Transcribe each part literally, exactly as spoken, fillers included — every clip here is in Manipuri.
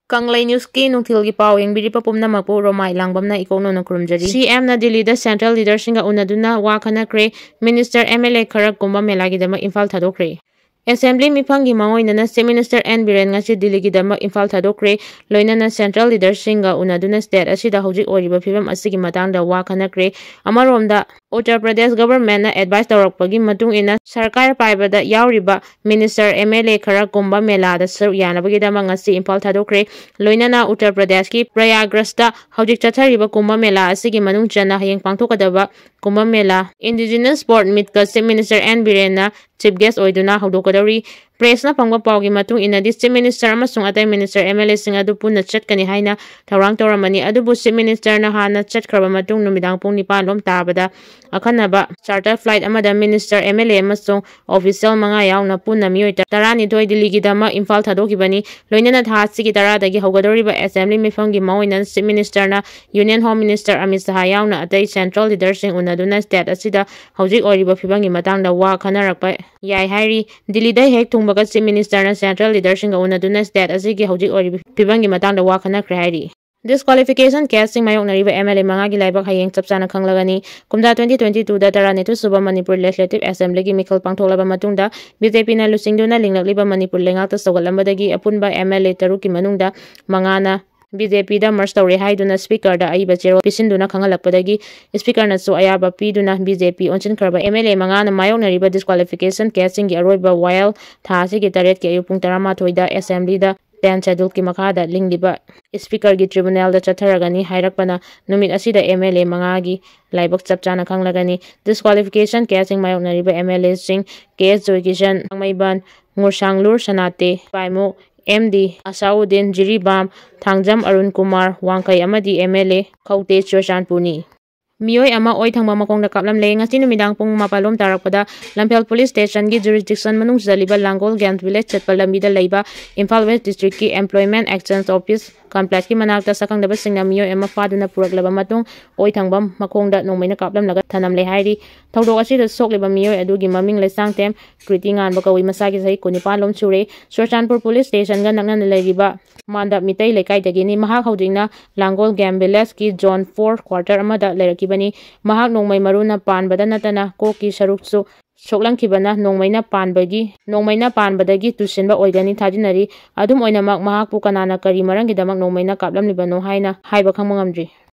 ꯀꯪꯂꯩ ꯅ꯭ꯌꯨꯁꯀꯤ ꯅꯨꯡꯊꯤꯜꯒꯤ ꯄꯥꯎ ꯌꯦꯡꯕꯤꯔꯤꯕ ꯄꯨꯝꯅꯃꯛꯄꯨ ꯔꯣꯃꯥꯏ ꯂꯥꯡꯕꯝꯅ ꯏꯀꯣꯛꯅꯧꯅ ꯈꯨꯔꯨꯝꯖꯔꯤ꯫ ꯁꯤ ꯑꯦꯝꯅ ꯗꯤꯜꯂꯤꯗ ꯁꯦꯟꯇ꯭ꯔꯦꯜ ꯂꯤꯗꯔꯁꯤꯡꯒ ꯎꯅꯗꯨꯅ ꯋꯥ ꯈꯟꯅꯈ꯭ꯔꯦ꯫ ꯃꯤꯅꯤꯁꯇꯔ, ꯑꯦꯝ ꯑꯦꯜ ꯑꯦ ꯈꯔ ꯀꯨꯝꯚ ꯃꯦꯂꯥꯒꯤꯗꯃꯛ ꯏꯝꯐꯥꯜ ꯊꯥꯗꯣꯛꯈ꯭ꯔꯦ꯫ ꯑꯦꯁꯦꯝꯕ꯭ꯂꯤ ꯃꯤꯐꯝꯒꯤ ꯃꯥꯡꯑꯣꯏꯅꯅ ꯆꯤꯐ ꯃꯤꯅꯤꯁꯇꯔ ꯑꯦꯟ ꯕꯤꯔꯦꯟ ꯉꯁꯤ ꯗꯤꯜꯂꯤꯒꯤꯗꯃꯛ ꯏꯝꯐꯥꯜ ꯊꯥꯗꯣꯛꯈ꯭ꯔꯦ꯫ ꯂꯣꯏꯅꯅ ꯁꯦꯟꯇ꯭ꯔꯦꯜ ꯂꯤꯗꯔꯁꯤꯡꯒ ꯎꯅꯗꯨꯅ ꯁ꯭ꯇꯦꯠ ꯑꯁꯤꯗ ꯍꯧꯖꯤꯛ ꯑꯣꯏꯔꯤꯕ ꯐꯤꯕꯝ ꯑꯁꯤꯒꯤ ꯃꯇꯥꯡꯗ ꯋꯥ ꯈꯟꯅꯈ꯭ꯔꯦ꯫ ꯑꯃꯔꯣꯝꯗ, ꯎꯠꯇꯔ ꯄ꯭ꯔꯗꯦꯁ ꯒꯚꯔꯟꯃꯦꯟꯠꯅ ꯑꯦꯗꯚꯥꯏꯁ ꯇꯧꯔꯛꯄꯒꯤ ꯃꯇꯨꯡ ꯏꯟꯅ ꯁꯔꯀꯥꯔ ꯄꯥꯏꯕꯗ ꯌꯥꯎꯔꯤꯕ ꯃꯤꯅꯤꯁꯇꯔ, ꯑꯦꯝ ꯑꯦꯜ ꯑꯦ ꯈꯔ ꯀꯨꯝꯚ ꯃꯦꯂꯥꯗ ꯁꯔꯨꯛ ꯌꯥꯅꯕꯒꯤꯗꯃꯛ ꯉꯁꯤ ꯏꯝꯐꯥꯜ ꯊꯥꯗꯣꯛꯈ꯭ꯔꯦ꯫ ꯂꯣꯏꯅꯅ ꯎꯠꯇꯔ ꯄ꯭ꯔꯗꯦꯁꯀꯤ ꯄ꯭ꯔꯌꯥꯒ꯭ꯔꯥꯖꯇ ꯍꯧꯖꯤꯛ ꯆꯠꯊꯔꯤꯕ ꯀꯨꯝꯚ ꯃꯦꯂꯥ ꯑꯁꯤꯒꯤ ꯃꯅꯨꯡ ꯆꯟꯅ ꯍꯌꯦꯡ ꯄꯥꯡꯊꯣꯛꯀꯗꯕ ꯀꯨꯝꯚ ꯃꯦꯂꯥ ꯏꯟꯗꯤꯖꯤꯅꯁ ꯁ꯭ꯄꯣꯔꯠ ꯃꯤꯠꯀ ꯆꯤꯐ ꯃꯤꯅꯤꯁꯇꯔ ꯑꯦꯟ ꯕꯤꯔꯦꯟꯅ ꯆꯤꯐ ꯒꯦꯁ ꯑꯣꯏꯗꯨꯅ ꯍꯧꯗꯣꯛꯀꯗꯧꯔꯤ꯫ ꯄ꯭ꯔꯦꯁꯅ ꯐꯪꯕ ꯄꯥꯎꯒꯤ ꯃꯇꯨꯡ ꯏꯟꯅꯗꯤ, ꯆꯤꯐ ꯃꯤꯅꯤꯁꯇꯔ ꯑꯃꯁꯨꯡ ꯑꯇꯩ ꯃꯤꯅꯤꯁꯇꯔ, ꯑꯦꯝ ꯑꯦꯜ ꯑꯦꯁꯤꯡ ꯑꯗꯨ ꯄꯨꯟꯅ ꯆꯠꯀꯅꯤ ꯍꯥꯏꯅ ꯊꯧꯔꯥꯡ ꯇꯧꯔꯝꯕꯅꯤ꯫ ꯑꯗꯨꯕꯨ ꯆꯤꯐ ꯃꯤꯅꯤꯁꯇꯔꯅ ꯍꯥꯟꯅ ꯆꯠꯈ꯭ꯔꯕ ꯃꯇꯨꯡ ꯅꯨꯃꯤꯗꯥꯡ ꯄꯨꯡ ꯅꯤꯄꯥꯟ ꯂꯣꯝ ꯇꯥꯕꯗ ꯑꯈꯟꯅꯕ ꯆꯥꯔꯇꯔ ꯐ꯭ꯂꯥꯏꯠ ꯑꯃꯗ ꯃꯤꯅꯤꯁꯇꯔ, ꯑꯦꯝ ꯑꯦꯜ ꯑꯦ ꯑꯃꯁꯨꯡ ꯑꯣꯐꯤꯁꯤꯌꯦꯜ ꯃꯉꯥ ꯌꯥꯎꯅ ꯄꯨꯟꯅ ꯃꯤꯑꯣꯏ ꯇꯔꯥꯅꯤꯊꯣꯏ ꯗꯤꯜꯂꯤꯒꯤꯗꯃꯛ ꯏꯝꯐꯥꯜ ꯊꯥꯗꯣꯛꯈꯤꯕꯅꯤ꯫ ꯂꯣꯏꯅꯅ ꯊꯥ ꯑꯁꯤꯒꯤ ꯇꯔꯥꯗꯒꯤ ꯍꯧꯒꯗꯧꯔꯤꯕ ꯑꯦꯁꯦꯝꯕ꯭ꯂꯤ ꯃꯤꯐꯝꯒꯤ ꯃꯥꯡꯑꯣꯏꯅꯅ ꯆꯤꯐ ꯃꯤꯅꯤꯁꯇꯔꯅ union home minister Amit Shah ꯌꯥꯎꯅ ꯑꯇꯩ ꯁꯦꯟꯇ꯭ꯔꯦꯜ ꯂꯤꯗꯔꯁꯤꯡ ꯎꯅꯗꯨꯅ ꯁ꯭ꯇꯦꯠ ꯑꯁꯤꯗ ꯍꯧꯖꯤꯛ ꯑꯣꯏꯔꯤꯕ ꯐꯤꯕꯝꯒꯤ ꯃꯇꯥꯡꯗ ꯋꯥ ꯈꯟꯅꯔꯛꯄ ꯌꯥꯏ ꯍꯥꯏꯔꯤ꯫ ꯗꯤꯜꯂꯤꯗ ꯍꯦꯛ ꯊꯨꯡꯕꯒ ꯆꯤꯐ ꯃꯤꯅꯤꯁꯇꯔꯅ ꯁꯦꯟꯇ꯭ꯔꯦꯜ ꯂꯤꯗꯔꯁꯤꯡꯒ ꯎꯅꯗꯨꯅ ꯁ꯭ꯇꯦꯠ ꯑꯁꯤꯒꯤ ꯍꯧꯖꯤꯛ ꯑꯣꯏꯔꯤꯕ ꯐꯤꯕꯝꯒꯤ ꯃꯇꯥꯡꯗ ꯋꯥ ꯈꯟꯅꯈ꯭ꯔꯦ ꯍꯥꯏꯔꯤ꯫ ꯗꯤꯁꯀ꯭ꯋꯥꯂꯤꯐꯤꯀꯦꯁꯟ ꯀꯦꯁꯁꯤꯡ ꯃꯥꯌꯣꯛꯅꯔꯤꯕ ꯑꯦꯝ ꯑꯦꯜ ꯑꯦ ꯃꯉꯥꯒꯤ ꯂꯥꯏꯕꯛ ꯍꯌꯦꯡ ꯆꯞ ꯆꯥꯅ ꯈꯪꯂꯒꯅꯤ꯫ ꯀꯨꯝꯖꯥ twenty twenty twoꯗ ꯇꯔꯥꯅꯤꯊꯣꯏ ꯁꯨꯕ ꯃꯅꯤꯄꯨꯔ ꯂꯦꯖꯤꯁꯂꯦꯇꯤꯚ ꯑꯦꯁꯦꯝꯕ꯭ꯂꯤꯒꯤ ꯃꯤꯈꯜ ꯄꯥꯡꯊꯣꯛꯂꯕ ꯃꯇꯨꯡꯗ, ꯕꯤ ꯖꯦ ꯄꯤꯅ ꯂꯨꯆꯤꯡꯗꯨꯅ ꯂꯤꯡꯂꯛꯂꯤꯕ ꯃꯅꯤꯄꯨꯔ ꯂꯩꯉꯥꯛꯇ ꯁꯧꯒꯠꯂꯝꯕꯗꯒꯤ ꯑꯄꯨꯟꯕ ꯑꯦꯝ ꯑꯦꯜ ꯑꯦ ꯇꯔꯨꯛꯀꯤ ꯃꯅꯨꯡꯗ ꯃꯉꯥꯅ ꯕꯤ ꯖꯦ ꯄꯤꯗ ꯃꯔꯖ ꯇꯧꯔꯦ ꯍꯥꯏꯗꯨꯅ ꯁ꯭ꯄꯤꯀꯔꯗ ꯑꯏꯕ ꯆꯦꯔꯣꯜ ꯄꯤꯁꯤꯟꯗꯨꯅ ꯈꯪꯍꯜꯂꯛꯄꯗꯒꯤ, ꯁ꯭ꯄꯤꯀꯔꯅꯁꯨ ꯑꯌꯥꯕ ꯄꯤꯗꯨꯅ ꯕꯤ ꯖꯦ ꯄꯤ ꯑꯣꯟꯁꯤꯟꯈ꯭ꯔꯕ ꯑꯦꯝ ꯑꯦꯜ ꯑꯦ ꯃꯉꯥꯅ ꯃꯥꯌꯣꯛꯅꯔꯤꯕ ꯗꯤꯁꯀ꯭ꯋꯥꯂꯤꯐꯤꯀꯦꯁꯟ ꯀꯦꯁꯁꯤꯡꯒꯤ ꯑꯔꯣꯏꯕ ꯋꯥꯌꯦꯜ ꯊꯥ ꯑꯁꯤꯒꯤ ꯇꯔꯦꯠꯀꯤ ꯑꯌꯨꯛ ꯄꯨꯡ ꯇꯔꯥꯃꯥꯊꯣꯏꯗ ꯑꯦꯁꯦꯝꯕ꯭ꯂꯤꯗ ꯇꯦꯟ ꯁꯦꯗꯨꯜꯒꯤ ꯃꯈꯥꯗ ꯂꯤꯡꯂꯤꯕ ꯁ꯭ꯄꯤꯀꯔꯒꯤ ꯇ꯭ꯔꯤꯕꯨꯅꯦꯜꯗ ꯆꯠꯊꯔꯒꯅꯤ ꯍꯥꯏꯔꯛꯄꯅ ꯅꯨꯃꯤꯠ ꯑꯁꯤꯗ ꯑꯦꯝ ꯑꯦꯜ ꯑꯦ ꯃꯉꯥꯒꯤ ꯂꯥꯏꯕꯛ ꯆꯞ ꯆꯥꯅ ꯈꯪꯂꯒꯅꯤ꯫ ꯗꯤꯁꯀ꯭ꯋꯥꯂꯤꯐꯤꯀꯦꯁꯟ ꯀꯦꯁꯁꯤꯡ ꯃꯥꯌꯣꯛꯅꯔꯤꯕ ꯑꯦꯝ ꯑꯦꯜ ꯑꯦꯁꯤꯡ ꯀꯦ ꯑꯦꯁ ꯖꯣꯏꯀꯤꯁꯟ, ꯊꯥꯡꯃꯩꯕꯟ, ꯉꯨꯔꯁꯥꯡꯂꯨꯔ ꯁꯅꯥꯇꯦ, ꯄꯥꯏꯃꯨ, ꯑꯦꯝ ꯗꯤ ꯑꯁꯥꯎꯗꯤꯟ, ꯖꯤꯔꯤꯕꯥꯝ ꯊꯥꯡꯖꯝ ꯑꯔꯨꯟ ꯀꯨꯃꯥꯔ ꯋꯥꯡꯈꯩ ꯑꯃꯗꯤ ꯑꯦꯝ ꯑꯦꯜ ꯑꯦ ꯈꯧꯇꯦ ꯆꯨꯔꯆꯥꯟꯄꯨꯔꯅꯤ꯫ ꯃꯤꯑꯣꯏ ꯑꯃ ꯑꯣꯏ ꯊꯪꯕ ꯃꯈꯣꯡꯗ ꯀꯥꯞꯂꯝꯂꯦ꯫ ꯉꯁꯤ ꯅꯨꯃꯤꯗꯥꯡ ꯄꯨꯡ ꯃꯥꯄꯜ ꯂꯣꯝ ꯇꯥꯔꯛꯄꯗ ꯂꯝꯐꯦꯜ ꯄꯨꯂꯤꯁ ꯁ꯭ꯇꯦꯁꯟꯒꯤ ꯖꯨꯔꯤꯁꯗꯤꯛꯁꯟ ꯃꯅꯨꯡ ꯆꯜꯂꯤꯕ ꯂꯥꯡꯒꯣꯜ ꯒꯦꯝꯁ ꯚꯤꯂꯦꯖ ꯆꯠꯄ ꯂꯝꯕꯤꯗ ꯂꯩꯕ ꯏꯝꯐꯥꯜ ꯋꯦꯁ ꯗꯤꯁꯇ꯭ꯔꯤꯛꯀꯤ ꯑꯦꯝꯄ꯭ꯂꯣꯏꯃꯦꯟꯠ ꯑꯦꯛꯁꯆꯦꯟꯖ ꯑꯣꯐꯤꯁ ꯀꯝꯄ꯭ꯂꯦꯛꯁꯀꯤ ꯃꯅꯥꯛꯇ ꯁꯛꯈꯪꯗꯕꯁꯤꯡꯅ ꯃꯤꯑꯣꯏ ꯑꯃ ꯐꯥꯗꯨꯅ ꯄꯨꯔꯛꯂꯕ ꯃꯇꯨꯡ, ꯑꯣꯏ ꯊꯪꯕ ꯃꯈꯣꯡꯗ ꯅꯣꯡꯃꯩꯅ ꯀꯥꯞꯂꯝꯂꯒ ꯊꯅꯝꯂꯦ ꯍꯥꯏꯔꯤ꯫ ꯊꯧꯗꯣꯛ ꯑꯁꯤꯗ ꯁꯣꯛꯂꯤꯕ ꯃꯤꯑꯣꯏ ꯑꯗꯨꯒꯤ ꯃꯃꯤꯡ ꯂꯩꯁꯥꯡꯊꯦꯝ ꯀ꯭ꯔꯤꯇꯤ ꯉꯥꯟꯕ ꯀꯧꯏ꯫ ꯃꯁꯥꯒꯤ ꯆꯍꯤ ꯀꯨꯟꯅꯤꯄꯥꯟ ꯂꯣꯝ ꯁꯨꯔꯦ꯫ ꯆꯨꯔꯆꯥꯟꯄꯨꯔ ꯄꯨꯂꯤꯁ ꯁ꯭ꯇꯦꯁꯟꯒ ꯅꯛꯅꯅ ꯂꯩꯔꯤꯕ ꯃꯥꯟꯗꯞ ꯃꯤꯇꯩ ꯂꯩꯀꯥꯏꯗꯒꯤꯅꯤ꯫ ꯃꯍꯥꯛ ꯍꯧꯖꯤꯛꯅ ꯂꯥꯡꯒꯣꯜ ꯒꯦꯝ ꯚꯤꯂꯦꯖꯀꯤ ꯖꯣꯟ ꯐꯣꯔ ꯀ꯭ꯋꯥꯔꯇꯔ ꯑꯃꯗ ꯂꯩꯔꯛꯈꯤꯕꯅꯤ꯫ ꯃꯍꯥꯛ ꯅꯣꯡꯃꯩ ꯃꯔꯨꯅ ꯄꯥꯟꯕꯗ ꯅꯠꯇꯅ ꯀꯣꯛꯀꯤ ꯁꯔꯨꯛꯁꯨ ꯁꯣꯛꯂꯝꯈꯤꯕꯅ ꯅꯣꯡꯃꯩꯅ ꯄꯥꯟꯕꯒꯤ, ꯅꯣꯡꯃꯩꯅ ꯄꯥꯟꯕꯗꯒꯤ ꯇꯨꯁꯤꯟꯕ ꯑꯣꯏꯒꯅꯤ ꯊꯥꯖꯅꯔꯤ꯫ ꯑꯗꯨꯝ ꯑꯣꯏꯅꯃꯛ, ꯃꯍꯥꯛꯄꯨ ꯀꯅꯥꯅ ꯀꯔꯤ ꯃꯔꯝꯒꯤꯗꯃꯛ ꯅꯣꯡꯃꯩꯅ ꯀꯥꯞꯂꯝꯂꯤꯕꯅꯣ ꯍꯥꯏꯅ ꯍꯥꯏꯕ ꯈꯪꯕ ꯉꯝꯗ꯭ꯔꯤ꯫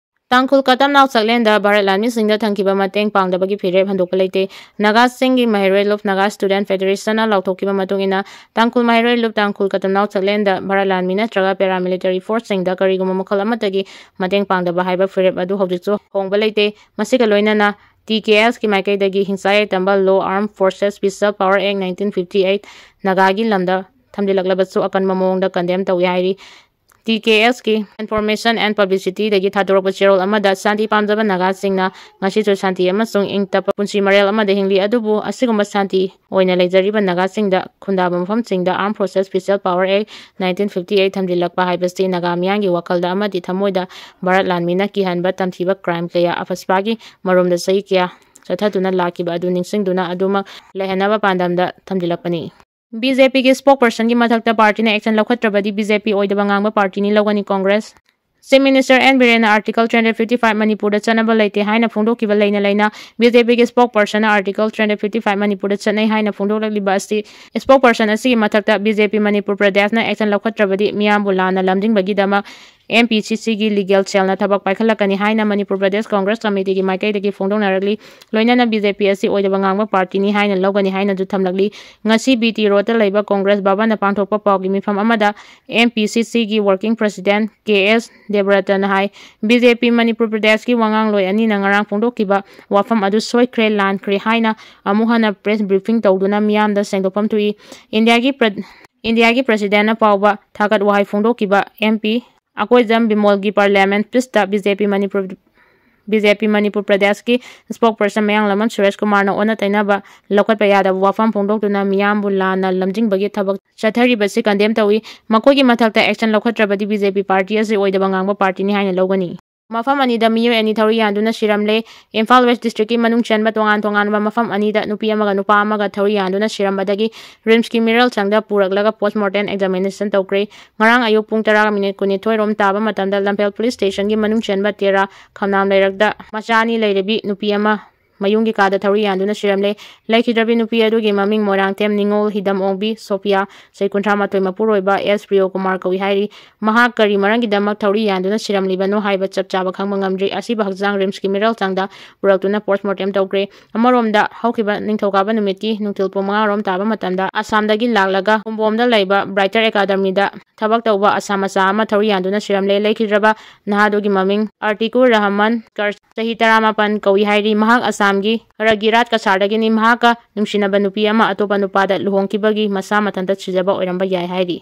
ꯇꯥꯡꯈꯨꯜ ꯀꯇꯝꯅꯥꯎ ꯆꯥꯛꯂꯦꯟꯗ ꯚꯥꯔꯠ ꯂꯥꯟꯃꯤꯁꯤꯡꯗ ꯊꯝꯈꯤꯕ ꯃꯇꯦꯡ ꯄꯥꯡꯗꯕꯒꯤ ꯐꯤꯔꯦꯞ ꯍꯟꯗꯣꯛꯄ ꯂꯩꯇꯦ꯫ ꯅꯥꯒꯥꯁꯤꯡꯒꯤ ꯃꯍꯩꯔꯣꯏ ꯂꯨꯞ ꯅꯥꯒꯥ ꯁ꯭ꯇꯨꯗꯦꯟꯠ ꯐꯦꯗꯔꯦꯁꯟꯅ ꯂꯥꯎꯊꯣꯛꯈꯤꯕ ꯃꯇꯨꯡ ꯏꯟꯅ, ꯇꯥꯡꯈꯨꯜ ꯃꯍꯩꯔꯣꯏ ꯂꯨꯞ ꯇꯥꯡꯈꯨꯜ ꯀꯇꯝꯅꯥꯎ ꯆꯥꯛꯂꯦꯟꯗ ꯚꯥꯔꯠ ꯂꯥꯟꯃꯤ ꯅꯠꯇ꯭ꯔꯒ ꯄꯦꯔꯥꯃꯤꯂꯤꯇꯔꯤ ꯐꯣꯔꯁꯁꯤꯡꯗ ꯀꯔꯤꯒꯨꯝꯕ ꯃꯈꯜ ꯑꯃꯠꯇꯒꯤ ꯃꯇꯦꯡ ꯄꯥꯡꯗꯕ ꯍꯥꯏꯕ ꯐꯤꯔꯦꯞ ꯑꯗꯨ ꯍꯧꯖꯤꯛꯁꯨ ꯍꯣꯡꯕ ꯂꯩꯇꯦ꯫ ꯃꯁꯤꯒ ꯂꯣꯏꯅꯅ, ꯇꯤ ꯀꯦ ꯑꯦꯁꯀꯤ ꯃꯥꯏꯀꯩꯗꯒꯤ ꯍꯤꯡꯁꯥ ꯌꯥꯏꯇꯝꯕ Law Armed Forces Special Power Act nineteen fifty eight ꯅꯥꯒꯥꯒꯤ ꯂꯝꯗ ꯊꯝꯖꯤꯜꯂꯛꯂꯕꯁꯨ ꯑꯀꯟꯕ ꯃꯑꯣꯡꯗ ꯀꯟꯗꯦꯝ ꯇꯧꯏ ꯍꯥꯏꯔꯤ꯫ ꯇꯤ ꯀꯦ ꯑꯦꯁꯀꯤ Information and Publicityꯗꯒꯤ ꯊꯥꯗꯣꯔꯛꯄ ꯆꯦꯔꯣꯜ ꯑꯃꯗ, ꯁꯥꯟꯇꯤ ꯄꯥꯝꯖꯕ ꯅꯥꯒꯥꯁꯤꯡꯅ ꯉꯁꯤꯁꯨ ꯁꯥꯟꯇꯤ ꯑꯃꯁꯨꯡ ꯏꯪ ꯇꯞꯄ ꯄꯨꯟꯁꯤ ꯃꯔꯦꯜ ꯑꯃꯗ ꯍꯤꯡꯂꯤ, ꯑꯗꯨꯕꯨ ꯑꯁꯤꯒꯨꯝꯕ ꯁꯥꯟꯇꯤ ꯑꯣꯏꯅ ꯂꯩꯖꯔꯤꯕ ꯅꯥꯒꯥꯁꯤꯡꯗ ꯈꯨꯟꯗꯥꯕ ꯃꯐꯝꯁꯤꯡꯗ Armed Forces Special Power Act nineteen fifty eight ꯊꯝꯖꯤꯜꯂꯛꯄ ꯍꯥꯏꯕꯁꯤ ꯅꯥꯒꯥ ꯃꯤꯌꯥꯝꯒꯤ ꯋꯥꯈꯜꯗ ꯑꯃꯗꯤ ꯊꯃꯣꯏꯗ ꯚꯥꯔꯠ ꯂꯥꯟꯃꯤꯅ ꯀꯤꯍꯟꯕ ꯇꯝꯊꯤꯕ ꯀ꯭ꯔꯥꯏꯝ ꯀꯌꯥ ꯑꯐꯁꯄꯥꯒꯤ ꯃꯔꯨꯝꯗ ꯆꯍꯤ ꯀꯌꯥ ꯆꯠꯊꯗꯨꯅ ꯂꯥꯛꯈꯤꯕ ꯑꯗꯨ ꯅꯤꯡꯁꯤꯡꯗꯨꯅ ꯑꯗꯨꯃꯛ ꯂꯩꯍꯟꯅꯕ ꯄꯥꯟꯗꯝꯗ ꯊꯝꯖꯤꯜꯂꯛꯄꯅꯤ꯫ ꯕꯤ ꯖꯦ ꯄꯤꯒꯤ ꯁ꯭ꯄꯣꯛꯄꯔꯁꯟꯒꯤ ꯃꯊꯛꯇ ꯄꯥꯔꯇꯤꯅ ꯑꯦꯛꯁꯟ ꯂꯧꯈꯠꯇ꯭ꯔꯕꯗꯤ ꯕꯤ ꯖꯦ ꯄꯤ ꯑꯣꯏꯗꯕ ꯉꯥꯡꯕ ꯄꯥꯔꯇꯤꯅꯤ ꯂꯧꯒꯅꯤ ꯀꯣꯡꯒ꯭ꯔꯦꯁ꯫ ꯆꯤꯐ ꯃꯤꯅꯤꯁꯇꯔ ꯑꯦꯟ ꯕꯤꯔꯦꯟꯅ Article three hundred fifty five ꯃꯅꯤꯄꯨꯔꯗ ꯆꯠꯅꯕ ꯂꯩꯇꯦ ꯍꯥꯏꯅ ꯐꯣꯡꯗꯣꯛꯈꯤꯕ ꯂꯩꯅ ꯂꯩꯅ ꯕꯤ ꯖꯦ ꯄꯤꯒꯤ ꯁ꯭ꯄꯣꯛꯄꯔꯁꯟꯅ Article three hundred fifty five ꯃꯅꯤꯄꯨꯔꯗ ꯆꯠꯅꯩ ꯍꯥꯏꯅ ꯐꯣꯡꯗꯣꯛꯂꯛꯂꯤꯕ ꯑꯁꯤ, ꯁ꯭ꯄꯣꯛꯄꯔꯁꯟ ꯑꯁꯤꯒꯤ ꯃꯊꯛꯇ B J P Manipur ꯄ꯭ꯔꯗꯦꯁꯅ action ꯂꯧꯈꯠꯇ꯭ꯔꯕꯗꯤ ꯃꯤꯌꯥꯝꯕꯨ ꯂꯥꯟꯅ ꯂꯝꯖꯤꯡꯕꯒꯤꯗꯃꯛ ꯑꯦꯝ ꯄꯤ ꯁꯤ ꯁꯤꯒꯤ ꯂꯤꯒꯦꯜ ꯁꯦꯜꯅ ꯊꯕꯛ ꯄꯥꯏꯈꯠꯂꯛꯀꯅꯤ ꯍꯥꯏꯅ ꯃꯅꯤꯄꯨꯔ ꯄ꯭ꯔꯗꯦꯁ ꯀꯣꯡꯒ꯭ꯔꯦꯁ ꯀꯃꯤꯇꯤꯒꯤ ꯃꯥꯏꯀꯩꯗꯒꯤ ꯐꯣꯡꯗꯣꯛꯅꯔꯛꯂꯤ꯫ ꯂꯣꯏꯅꯅ ꯕꯤ ꯖꯦ ꯄꯤ ꯑꯁꯤ ꯑꯣꯏꯗꯕ ꯉꯥꯡꯕ ꯄꯥꯔꯇꯤꯅꯤ ꯍꯥꯏꯅ ꯂꯧꯒꯅꯤ ꯍꯥꯏꯅꯁꯨ ꯊꯝꯂꯛꯂꯤ꯫ ꯉꯁꯤ ꯕꯤ ꯇꯤ ꯔꯣꯗꯇ ꯂꯩꯕ ꯀꯣꯡꯒ꯭ꯔꯦꯁ ꯚꯕꯟꯗ ꯄꯥꯡꯊꯣꯛꯄ ꯄꯥꯎꯒꯤ ꯃꯤꯐꯝ ꯑꯃꯗ ꯑꯦꯝ ꯄꯤ ꯁꯤ ꯁꯤꯒꯤ ꯋꯥꯔꯀꯤꯡ ꯄ꯭ꯔꯁꯤꯗꯦꯟꯠ ꯀꯦ ꯑꯦꯁ ꯗꯦꯕꯔꯇꯅ ꯍꯥꯏ, ꯕꯤ ꯖꯦ ꯄꯤ ꯃꯅꯤꯄꯨꯔ ꯄ꯭ꯔꯗꯦꯁꯀꯤ ꯋꯥꯉꯥꯡꯂꯣꯏ ꯑꯅꯤꯅ ꯉꯔꯥꯡ ꯐꯣꯡꯗꯣꯛꯈꯤꯕ ꯋꯥꯐꯝ ꯑꯗꯨ ꯁꯣꯏꯈ꯭ꯔꯦ, ꯂꯥꯟꯈ꯭ꯔꯦ ꯍꯥꯏꯅ ꯑꯃꯨꯛ ꯍꯟꯅ ꯄ꯭ꯔꯦꯁ ꯕ꯭ꯔꯤꯐꯤꯡ ꯇꯧꯗꯨꯅ ꯃꯤꯌꯥꯝꯗ ꯁꯦꯡꯗꯣꯛꯐꯝ ꯊꯣꯛꯏ꯫ ꯏꯟꯗꯤꯌꯥꯒꯤ ꯄ꯭ꯔ-, ꯏꯟꯗꯤꯌꯥꯒꯤ ꯄ꯭ꯔꯁꯤꯗꯦꯟꯠꯅ ꯐꯥꯎꯕ ꯊꯥꯒꯠ ꯋꯥꯍꯩ ꯐꯣꯡꯗꯣꯛꯈꯤꯕ ꯑꯦꯝ ꯄꯤ ꯑꯀꯣꯏꯖꯝ ꯕꯤꯃꯣꯜꯒꯤ ꯄꯥꯔꯂꯤꯌꯥꯃꯦꯟꯠ ꯄꯤꯁꯇ B J P Manipur, B J P Manipur ꯄ꯭ꯔꯗꯦꯁꯀꯤ ꯁ꯭ꯄꯣꯛꯄꯔꯁꯟ ꯃꯌꯥꯡꯂꯝꯕꯝ ꯁꯨꯔꯦꯁ ꯀꯨꯃꯥꯔꯅ ꯑꯣꯟꯅ ꯇꯩꯅꯕ ꯂꯧꯈꯠꯄ ꯌꯥꯗꯕ ꯋꯥꯐꯝ ꯐꯣꯡꯗꯣꯛꯇꯨꯅ ꯃꯤꯌꯥꯝꯕꯨ ꯂꯥꯟꯅ ꯂꯝꯖꯤꯡꯕꯒꯤ ꯊꯕꯛ ꯆꯠꯊꯔꯤꯕꯁꯤ condemn ꯇꯧꯏ꯫ ꯃꯈꯣꯏꯒꯤ ꯃꯊꯛꯇ action ꯂꯧꯈꯠꯇ꯭ꯔꯕꯗꯤ B J P party ꯑꯁꯤ ꯑꯣꯏꯗꯕ ꯉꯥꯡꯕ partyꯅꯤ ꯍꯥꯏꯅ ꯂꯧꯒꯅꯤ꯫ ꯃꯐꯝ ꯑꯅꯤꯗ ꯃꯤꯑꯣꯏ ꯑꯅꯤ ꯊꯧꯔꯤ ꯌꯥꯟꯗꯨꯅ ꯁꯤꯔꯝꯂꯦ꯫ ꯏꯝꯐꯥꯜ West districtꯀꯤ ꯃꯅꯨꯡ ꯆꯟꯕ ꯇꯣꯉꯥꯟ ꯇꯣꯉꯥꯟꯕ ꯃꯐꯝ ꯑꯅꯤꯗ ꯅꯨꯄꯤ ꯑꯃꯒ ꯅꯨꯄꯥ ꯑꯃꯒ ꯊꯧꯔꯤ ꯌꯥꯟꯗꯨꯅ ꯁꯤꯔꯝꯕꯗꯒꯤ RIMSꯀꯤ ꯃꯤꯔꯜ ꯆꯪꯗ ꯄꯨꯔꯛꯂꯒ post mortem examination ꯇꯧꯈ꯭ꯔꯦ꯫ ꯉꯔꯥꯡ ꯑꯌꯨꯛ ꯄꯨꯡ ꯇꯔꯥꯒ minute ꯀꯨꯟꯅꯤꯊꯣꯏ ꯔꯣꯝ ꯇꯥꯕ ꯃꯇꯝꯗ ꯂꯝꯐꯦꯜ police stationꯒꯤ ꯃꯅꯨꯡ ꯆꯟꯕ ꯇꯦꯔꯥ ꯈꯝꯅꯥꯝ ꯂꯩꯔꯛꯇ ꯃꯆꯥ ꯑꯅꯤ ꯂꯩꯔꯕꯤ ꯅꯨꯄꯤ ꯑꯃ ꯃꯌꯨꯝꯒꯤ ꯀꯥꯗ ꯊꯧꯔꯤ ꯌꯥꯟꯗꯨꯅ ꯁꯤꯔꯝꯂꯦ꯫ ꯂꯩꯈꯤꯗ꯭ꯔꯕꯤ ꯅꯨꯄꯤ ꯑꯗꯨꯒꯤ ꯃꯃꯤꯡ ꯃꯣꯏꯔꯥꯡꯊꯦꯝ ꯅꯤꯉꯣꯜ ꯍꯤꯗꯝ ꯑꯣꯡꯕꯤ ꯁꯣꯐꯤꯌꯥ, ꯆꯍꯤ ꯀꯨꯟꯊ꯭ꯔꯥ ꯃꯥꯊꯣꯏ, ꯃꯄꯨꯔꯣꯏꯕ ꯑꯦꯁ ꯄ꯭ꯔꯤꯌꯣ ꯀꯨꯃꯥꯔ ꯀꯧꯏ ꯍꯥꯏꯔꯤ꯫ ꯃꯍꯥꯛ ꯀꯔꯤ ꯃꯔꯝꯒꯤꯗꯃꯛ ꯊꯧꯔꯤ ꯌꯥꯟꯗꯨꯅ ꯁꯤꯔꯝꯂꯤꯕꯅꯣ ꯍꯥꯏꯕ ꯆꯞ ꯆꯥꯕ ꯈꯪꯕ ꯉꯝꯗ꯭ꯔꯤ꯫ ꯑꯁꯤꯕ ꯍꯛꯆꯥꯡ RIMSꯀꯤ ꯃꯤꯔꯜ ꯆꯪꯗ ꯄꯨꯔꯛꯇꯨꯅ post mortem ꯇꯧꯈ꯭ꯔꯦ꯫ ꯑꯃꯔꯣꯝꯗ, ꯍꯧꯈꯤꯕ ꯅꯤꯡꯊꯧꯀꯥꯕ ꯅꯨꯃꯤꯠꯀꯤ ꯅꯨꯡꯊꯤꯜ ꯄꯨꯡ ꯃꯉꯥ ꯔꯣꯝ ꯇꯥꯕ ꯃꯇꯝꯗ ꯑꯁꯥꯝꯗꯒꯤ ꯂꯥꯛꯂꯒ ꯀꯨꯝꯕꯣꯝꯗ ꯂꯩꯕ Brighter Academyꯗ ꯊꯕꯛ ꯇꯧꯕ ꯑꯁꯥꯝ ꯃꯆꯥ ꯑꯃ ꯊꯧꯔꯤ ꯌꯥꯟꯗꯨꯅ ꯁꯤꯔꯝꯂꯦ꯫ ꯂꯩꯈꯤꯗ꯭ꯔꯕ ꯅꯍꯥꯗꯨꯒꯤ ꯃꯃꯤꯡ ꯑꯔꯇꯤꯀꯨꯔ ꯔꯍꯃꯟ ꯀꯔ, ꯆꯍꯤ ꯇꯔꯥꯃꯥꯄꯟ ꯀꯧꯏ ꯍꯥꯏꯔꯤ꯫ ꯃꯍꯥꯛ ꯑꯁꯥꯝꯒꯤ ꯔꯒꯤꯔꯥꯠ ꯀꯁꯥꯔꯗꯒꯤꯅꯤ꯫ ꯃꯍꯥꯛꯀ ꯅꯨꯡꯁꯤꯅꯕ ꯅꯨꯄꯤ ꯑꯃ ꯑꯇꯣꯞꯄ ꯅꯨꯄꯥꯗ ꯂꯨꯍꯣꯡꯈꯤꯕꯒꯤ ꯃꯁꯥ ꯃꯊꯟꯇ ꯁꯤꯖꯕ ꯑꯣꯏꯔꯝꯕ ꯌꯥꯏ ꯍꯥꯏꯔꯤ꯫